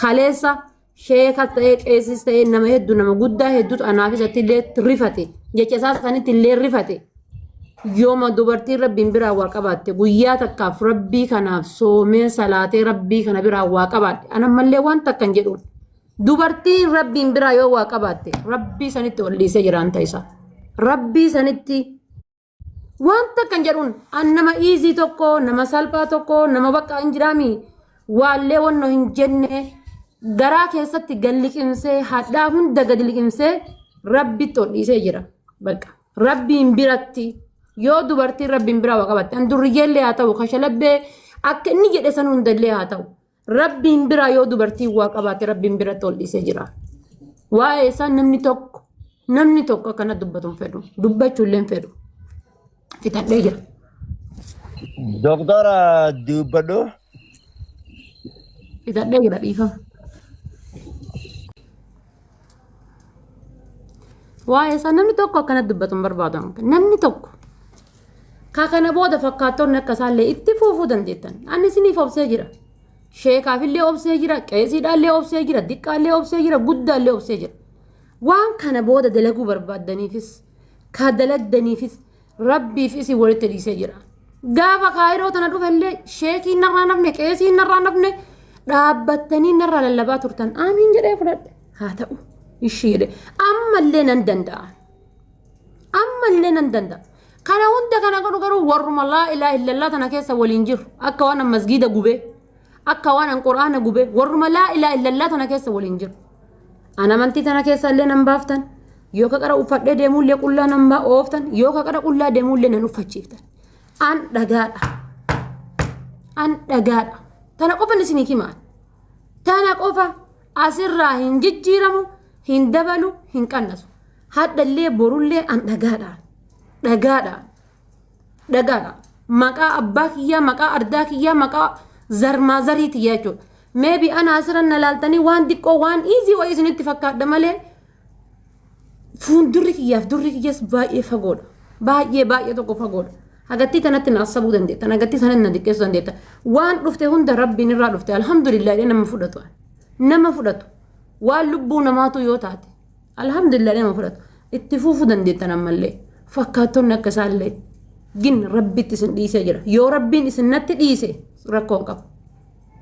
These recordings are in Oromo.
Kaleessa sheekas ta'ee qeesis ta'ee nama hedduu nama guddaa hedduutu anaaf isatti illee rifate. Jecha isaa sanitti illee rifate. Yooma dubartiin rabbiin biraa waa qabaatte guyyaa takkaaf rabbii kanaaf soomee salaatee rabbii kana biraa waa qabaadhe. Anammallee waan takka hin jedhuun. Dubartiin rabbiin biraa yoo waa qabaatte rabbii sanitti ol dhiisee jiraan ta'isaa. Rabbii sanitti waan takka hin jedhuun an nama iizii tokko nama salphaa tokko nama bakka hin jiraami waallee wannoo hin jenne garaa keessatti gad liqimsee hadhaa hunda gad liqimsee rabbitti ol dhiisee jira. Bakka rabbiin biratti yoo dubartiin rabbiin biraa waa qabatte an durriyyeellee haa ta'u kashalabbee akka inni jedhe san hundallee haa ta'u Rabbiin biraa yoo dubartiin waa qabaate rabbiin biratti ol dhiisee jira. Waa'ee isaa namni tokko akkana dubbatu hin fedhu. Dubbachuu illee hin fedhu. Fixadhee jira. Doktora dubbadhu. Fixadhee jira dhiifama. Waa'ee isaa namni tokko akkana dubbatu hin barbaadu. Namni tokko. Ka kana booda fakkaattonni akka isaallee itti fuufuu dandeettan. Ani isiniif obsee jira. Sheekaafillee obsee jira, qeesiidhaallee obsee jira, diqqaallee obsee jira, guddaallee obsee jira. Waan kana booda dalaguu barbaaddaniifis, ka dalagdaniifis rabbiif isin walitti dhiisee jira. Gaafa kaayiroo tana dhufellee sheekiin narraa nafne, qeesiin narraa nafne dhaabbattanii narraa lallabaa turtan. Aamiin jedhee fudhadhe. Haa ta'u ishii jedhe. Ammallee nan danda'a. Ammallee nan danda'a. Kana hunda kana godhu garuu warruma laa ilaaha illallaa tana keessa waliin jiru. Akka waan an masgiida gubee, akka waan an quraana gubee, warruma laa ilaaha illallaa tana keessa waliin jiru. An amantii tana keessa illee nan baaftan, yoo ka qara uffadhee deemuullee qullaa nan ooftan, yoo ka qara qullaa deemuullee nan uffachiiftan. An dhagaadha. An dhagaadha. Tana qofan isinii himaa. Tana qofa asirraa hin jijjiiramu, hin dabalu, hin qannasu. Hadhallee borullee an dhagaadha. Dhagaadha. Dhagaadha. Maqaa abbaa kiyyaa, maqaa ardaa kiyyaa, maqaa zarmaa zarii tiyyaa jechuudha. Maybe ana asirra na laaltanii waan xiqqoo waan easy wayii isinitti fakkaadha malee fuuldurri kiyyaaf durri kiyyas baay'ee fagoodha. Baay'ee baay'ee tokko fagoodha. Hagattii tanatti na assabuu dandeettan, hagattii sanatti na xiqqeessuu dandeettan. Waan dhufte hunda rabbiin irraa dhufte alhamdulillah jedhee nama fudhatu. Nama fudhatu. Waan lubbuu namaatu yoo taate alhamdulillah nama fudhatu. Itti fuufuu dandeettan ammallee. Fakkaattonni akka isaallee. Gin rabbitti isin dhiisee jira. Yoo rabbiin isin natti dhiise rakkoo hin qabu.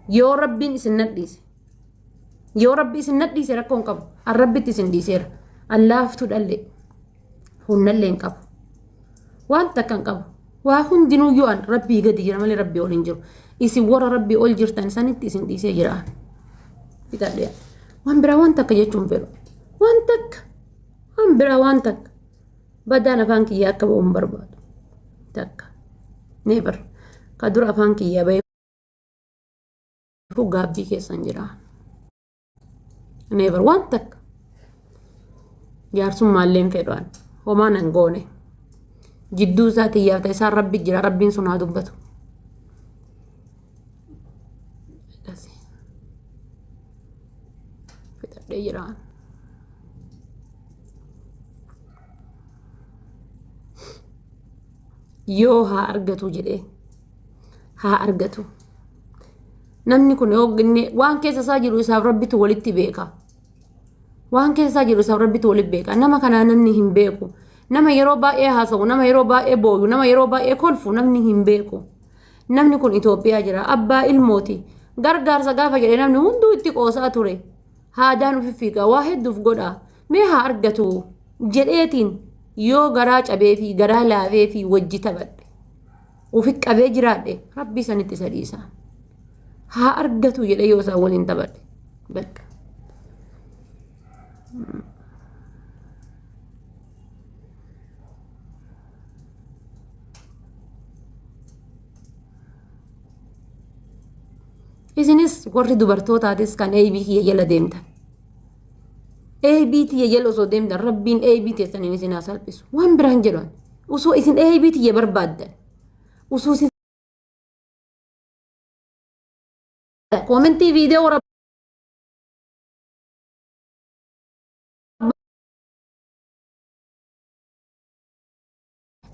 Yoo rabbiin isin natti dhiise. Yoo rabbi isin natti dhiise rakkoo hin qabu. An rabbitti isin dhiiseera. An laaftuu dhallee. Humnallee hin qabu. Waan takka hin qabu. Waa hundinuu yoo an rabbii gadi jira malee rabbii ol hin jiru. Isin warra rabbii ol jirtan sanitti isin dhiisee jira. Fixadhee. Waan biraa waan takka jechuun fedhu. Waan takka. Waan biraa waan takka. Badaan afaan kiyyaa akka ba'u hin barbaadu. Takka. Never. Ka dura afaan kiyyaa ba'e gaabbii keessan jira. Never waan takka. Jaarsummaallee hin fedhu ani. Homaa nan goone. Jidduu isaa xiyyaaf ta'e isaan rabbi jira rabbiin sun haa dubbatu. Akkasii. Fixadhee jira. Yoo haa argatu jedhee haa argatu. Namni kun yoo inni waan keessa isaa jiru isaaf rabbitu walitti beeka. Waan keessa isaa jiru isaaf rabbitu walitti beeka. Nama kanaa namni hin beeku. Nama yeroo baay'ee haasa'u, nama yeroo baay'ee booyu, nama yeroo baay'ee kolfu namni hin beeku. Namni kun Itoophiyaa jira. Abbaa ilmooti. Gargaarsa gaafa jedhe namni hunduu itti qoosaa ture. Haadaan ufi fiigaa waa hedduuf godha. Mee haa argatu jedheetiin yoo garaa cabee fi garaa laafee fi wajji taphadhe. Ufi qabee jiraadhe rabbii sanitti isa dhiisa. Haa argatu jedhee yoo isaan waliin taphadhe. Bakka. Isinis warri dubartootaatis kan AB kiyya jala deemtan. AB tiyya jala osoo deemtan rabbiin AB teessaniin isin haa salphisu. Waan biraan jedhan osoo isin AB tiyya barbaaddan osoo isin koomentii viidiyoo warra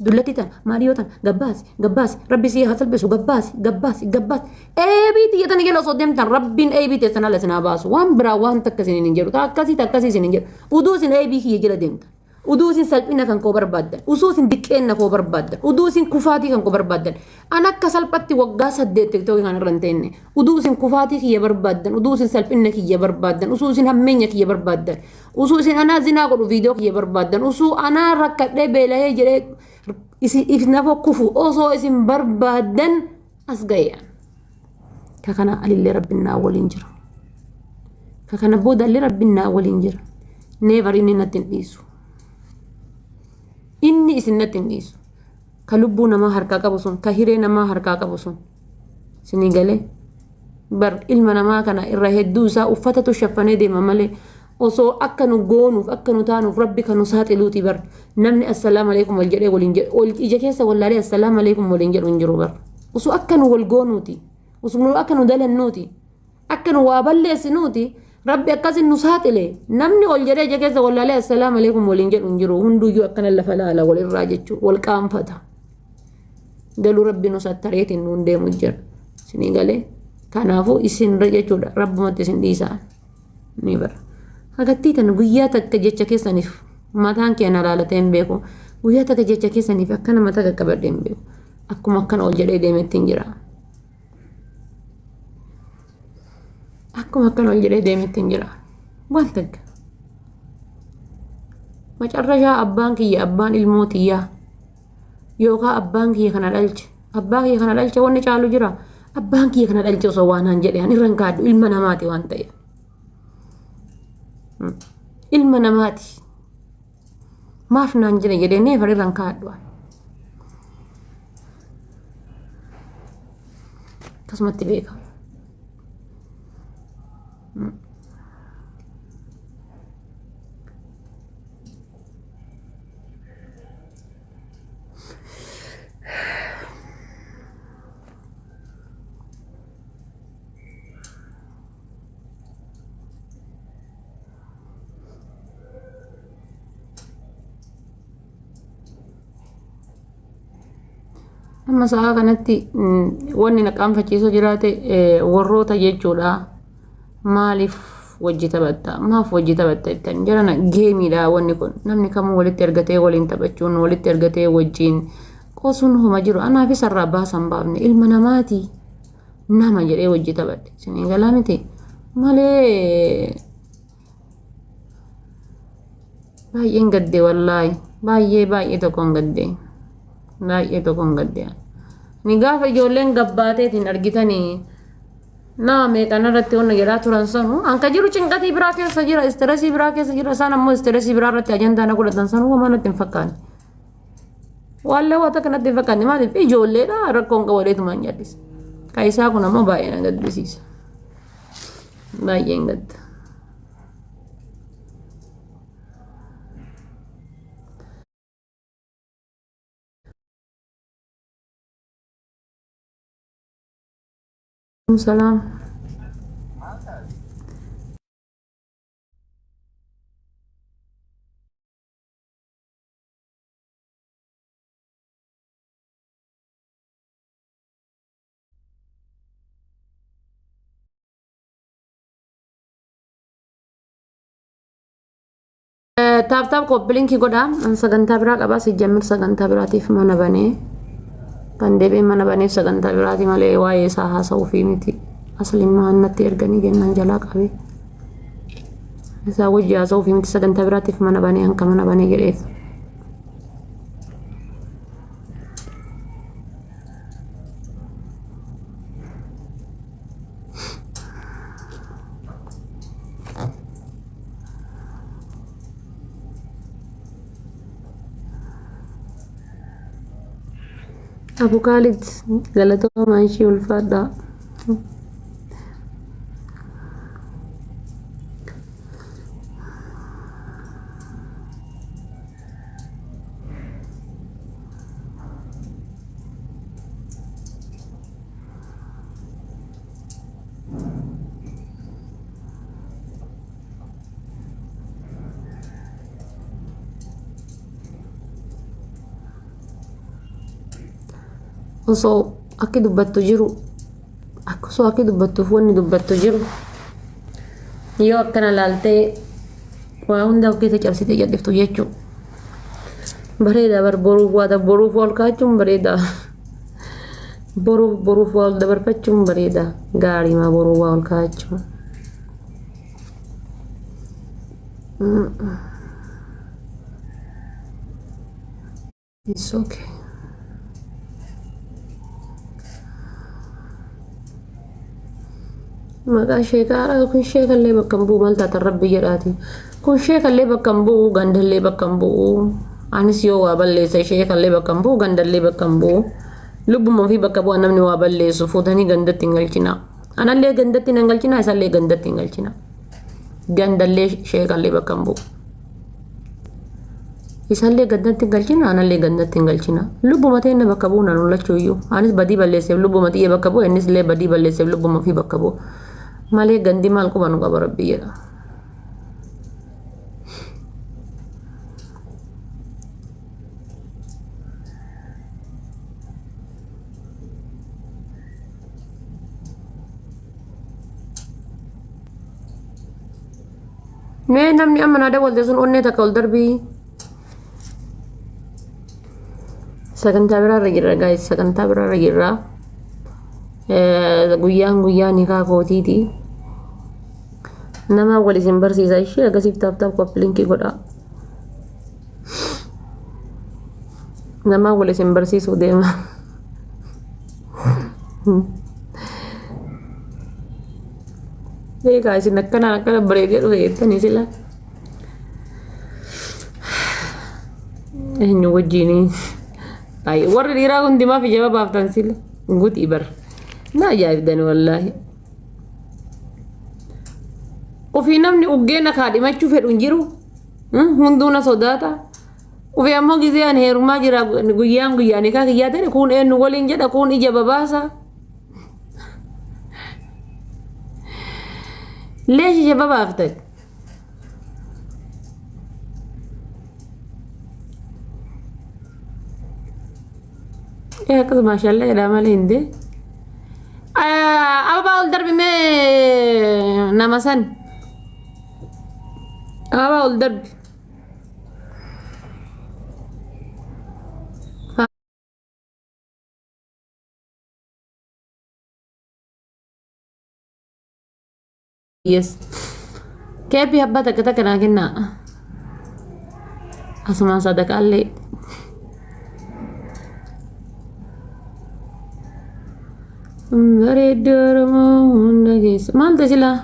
Dullatti tana maaliyyoo tana gabbaasi gabbaasi rabbi sii haa salphisu gabbaasi gabbaasi gabbaasi. Eebii tiyya tana jala osoo deemtan rabbiin eebii teessan ala isin haa baasu. Waan biraa waan takka isin hin jedhu. Akkasii akkasii isin hin jedhu. Uduu isin eebii kiyya jala deemtan. Uduu isin salphina kan koo barbaaddan. Usuu isin diqqeenna koo barbaaddan. Uduu isin kufaatii kan koo barbaaddan. An akka salphatti waggaa 8 tiktookii kan irra hin teenne. Uduu isin kufaatii kiyya barbaaddan. Uduu isin salphina kiyya barbaaddan. Usuu isin hammeenya kiyya barbaaddan. Usuu isin anaa zinaa godhu viidiyoo kiyya barbaaddan. Usuu anaa rakkadhee beelahee jedhee isin if nafa kufu osoo isin barbaaddan as ga'e. Ka kana alillee rabbiin naa waliin jira. Ka kana boodallee rabbiin naa waliin jira. Never inni natti hin dhiisu. Inni isin natti hin dhiisu. Ka lubbuu namaa harkaa qabu sun, ka hiree namaa harkaa qabu sun. Isinii galee bar ilma namaa kana irra hedduu isaa uffatatu shaffanee deema malee osoo akka nu goonuuf akka nu taanuuf rabbi kan nu saaxiluuti bar namni assalaamu alaikum wal jedhee waliin jedhu ol ija keessa wallaalee assalaamu alaikum waliin jedhu hin jiru bar osoo akka nu wal goonuuti osoo nu akka nu dalannuuti akka nu waa balleessinuuti rabbi akkasin nu saaxile namni ol jedhee ija keessa wallaalee assalaamu alaikum waliin jedhu hin jiru hunduyyuu akkana lafa laala walirraa jechuu wal qaanfata. Galuu rabbi nu sattareetiin nuun deemu jira. Isinii galee kanaafuu isin jechuudha rabbumatti isin dhiisaa ni bara. Hagattii tan guyyaa takka jecha keessaniif mataan kee na laalatee hin beeku. Guyyaa takka jecha keessaniif akkana mataa qaqqabadhee hin beeku. Akkuma akkana ol jedhee deemetti hin jira. Akkuma akkana ol jedhee deemetti hin jira. Waan takka. Macarrashaa abbaan kiyya abbaan ilmoo tiyyaa. Yookaan abbaan kiyya kana dhalche abbaa kiyya kana dhalche wanni caalu jira abbaan kiyya kana dhalche osoo waan han jedhe an irra hin kaadhu ilma namaati waan ta'eef ilma namaati maaf naan jedhe jedhee neefar irra hin kaadhu akkasumatti beeka. Amma sa'a kanatti wanni na qaanfachiisu jiraate warroota jechuudha. Maaliif wajji taphatta? Maaf wajji taphatta jettan? Jarana geemiidha wanni kun. Namni kamuu walitti ergatee waliin taphachuun walitti ergatee wajjin qosuun homa jiru. Anaafis irraa baasan baafne ilma namaati. Nama jedhee wajji taphadhe. Isin galaa miti. Malee baay'een gadde wallaahi. Baay'ee baay'ee tokkoon gadde. Baay'ee tokkoon gadde. Ni gaafa ijoolleen gabbaateetiin argitanii nama meeqan irratti wanna jedhaa turan sanu an ka jiru cinqatii biraa keessa jira istireesii biraa keessa jira isaan ammoo istireesii biraa irratti ajandaa na godhatan sanu homaa natti hin fakkaanne. Waallee waa takka natti hin fakkaanne maaliif ijoolleedha rakkoon qabu jedheetuma hin jallise. Ka isaa kun ammoo baay'ee na gaddisiisa. Baay'een gadda. Salaam. Taap taap koppilinkii godha. An sagantaa biraa qabaa sijjammir sagantaa biraatiif mana banee. Kan deebi'ee mana baneef sagantaa biraati malee waa'ee isaa haasa'uufii miti. Asliin natti erganii jennaan jalaa qabee. Isaa wajji haasa'uufii miti sagantaa biraatiif mana banee hanka mana banee jedheef. Abu Khalid galatoomaa ishii ulfaadhaa. Osoo akki dubbattu jiru osoo akki dubbattuuf wanni dubbattu jiru yoo akkana laaltee waa hunda of keessa cabsitee jal'iftu jechuudha. Bareeda bar boruuf waa boruuf ol kaachuun bareeda. Boruuf boruuf waa ol dabarfachuun bareeda. Gaariimaa boruuf waa ol kaachuun. It's okay. Maqaa sheekaa kun sheekallee bakka hin bu'u maal taatan rabbi jedhaati. Kun sheekallee bakka hin bu'u gandallee bakka hin bu'u. Anis yoo waa balleesse sheekallee bakka hin bu'u gandallee bakka hin bu'u. Lubbuma ofii bakka bu'a namni waa balleessu fuutanii gandatti hin galchina. Anallee gandatti hin galchina isallee gandatti hin galchina. Gandallee sheekallee bakka hin bu'u. Isallee gandatti hin galchina anallee gandatti hin galchina. Lubbuma teenna bakka bu'u nan lachuu iyyuu. Anis badii balleesseef lubbuma xiyya bakka bu'u innis illee badii balleesseef lubbuma ofii bakka bu'u. Malee gandi maal quba nu qaba rabbi jedha. Mee namni amma naa dawwalte sun onnee takka ol darbii. Sagantaa biraarra jirra guys sagantaa biraarra jirra. Guyyaan guyyaa nikaa kootiiti. Nama wal isin barsiisa ishee akkasiif tap tap copy link godhaa. Nama wal isin barsiisuu deema. Eegaa isin akkanaan akkana bareedee dhufe jettanii sila. Eenyu wajjini? Warri dhiiraa hundi maaf ija baaftan sila? Guxii bar. Na ajaa'ibdan wallaahi. Ofii namni uggeena kaadhimachuu fedhu hin jiru. Hunduu na sodaata. Ofii ammoo gizee ani heerumaa jira guyyaan guyyaan hiikaa kiyyaa ta'e kun eenyu waliin jedha kun ija babaasa. Leesh ija babaaftan. Ee akkas maashaallah jedhaa malee hin dee. Ababaa ol darbi mee nama san. Ababaa ol darbi. Yes. Keepi abbaa takka takka naa kennaa. Asumaan sadaqaallee. Bareedduu Oromoo hunda keessa. Maal ta'e silaa?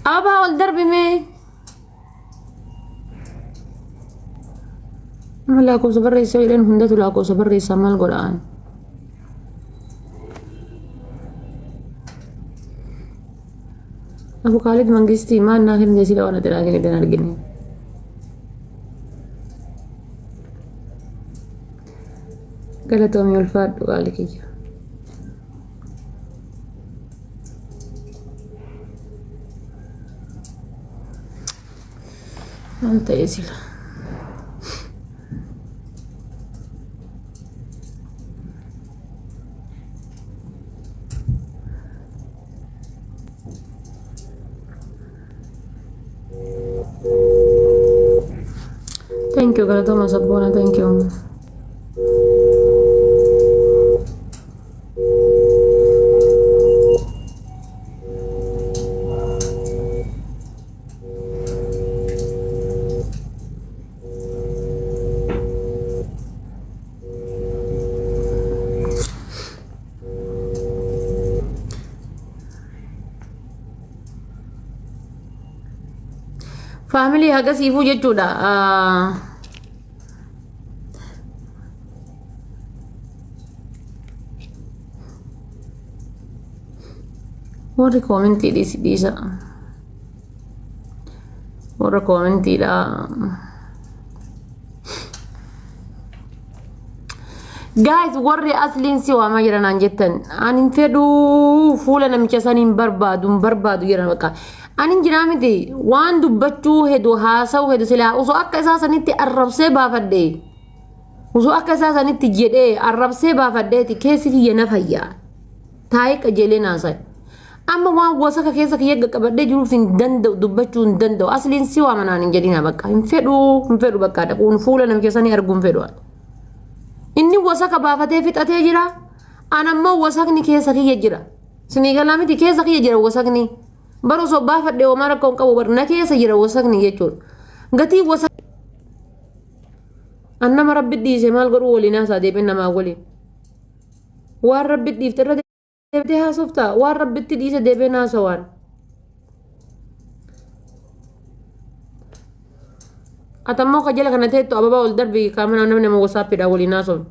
Ababaa ol darbi mee. Nama lakkoofsa barreessaa jedhan hundatu lakkoofsa barreessaa maal godhaan? Abu Khalid Mangistii maal naa kennite sila waan ati naa kennite hin argine. Galatoomii ulfaadhu qaali kiyya. Maal ta'e sila? Thank you galatooma sabboona thank you. Faamilii hagasiifuu jechuudha. Warri koomentii dhiisi dhiisa. Warra koomentiidha. Guys, warri asliin si waamaa jira naan jettan, ani hin fedhuu, fuula namicha sanii hin barbaadu, hin barbaadu jedhan bakka. Ani hin jiraa miti, waan dubbachuu hedu, haasa'uu hedu, silaa osoo akka isaa sanitti arrabsee baafadhe, osoo akka isaa sanitti jedhee arrabsee baafadheeti keessi kiyya na fayyaa. Taa'ee qajeelee naasa'e. Amma waan wasaka keessa kiyya qaqqabadhee jiruuf hin danda'u, dubbachuu hin danda'u. Asliin si waama naan hin jedhina bakka. Hin fedhuu, hin fedhu bakka dhaquun, fuula namicha sanii arguu hin fedhu. Inni wasaka baafatee fixatee jira. An ammoo wasakni keessa kiyya jira. Sinii galaa miti, keessa kiyya jira wasakni. Bar osoo baafadhee homaa rakkoo hin qabu, bar na keessa jira wasakni jechuudha. Gatii wasak. An nama rabbi dhiise maal godhuu waliin haasaa deebiin namaa waliin. Waan rabbi dhiifte irra deebitee haasoftaa, waan rabbitti dhiise deebiin haasawaan. Ati ammoo ka jala kana teettu ababaa ol darbi kaamana namni nama wasaappiidhaan waliin haasofne.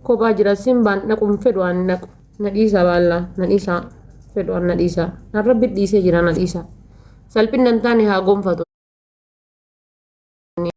Kophaa jira simbaan dhaqu hin fedhu, an dhaqu. Na dhiisaa baallaa, na dhiisaa, fedhu an, na dhiisaa. An rabbi dhiisee jira, na dhiisaa. Salphinna hin taane haa gonfatu.